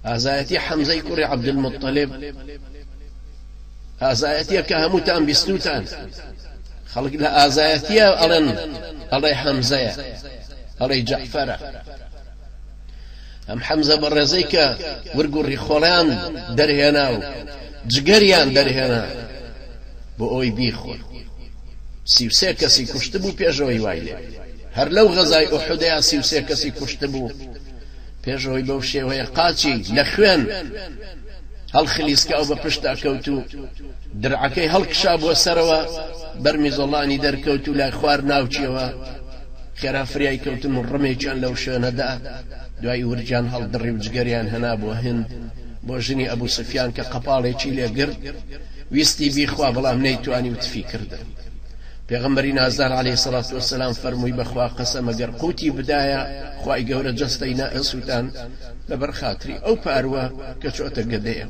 ئازایەتی حەمزەی کوڕی عەبدولموتەلیب ئازایەتیە کە هەمووتان بیستوتان خەڵک لە ئازایەتیە ئەڵێن ئەڵێ حەمزەیە ئەڵێ جەعفەرە ئەم حەمزە بەڕێزەی کە ورگ و ڕیخۆڵیان دەرهێنا و جگەریان دەرهێنا بۆ ئەوەی بیخۆن 33 کەسی کوشتبوو پێشەوەی وای لێ هەر لەو غەزای ئوحودەیا 33 کەسی کوشتبوو پێش ئەوەی بەو شێوەیە قاچی لە خوێن هەڵخلیسکا و بە پشتا کەوت و درعەکەی هەڵکشا بۆ سەرەوە بەر میزەڵانی دەرکەوت و لای خوار ناوچیەوە خێرا فریای کەوتن و ڕمێکیان لەو شوێنەدا دوای ورجیان هەڵدڕی و جگەریان هێنا بۆ هند بۆ ژنی ئەبوو سفیان کە قەپاڵێکی لێگرت ویستی بیخوا بەڵام نەیتوانی و تفی کردن. پێغەمبەری نازدار علیە سڵات وسلام فەرمووی بەخوا قەسەم ئەگەر قوتی بدایە خوای گەورە جەستەی نائەسوتان لەبەر خاتری ئەو پاروە کە چۆتە گەدەیە.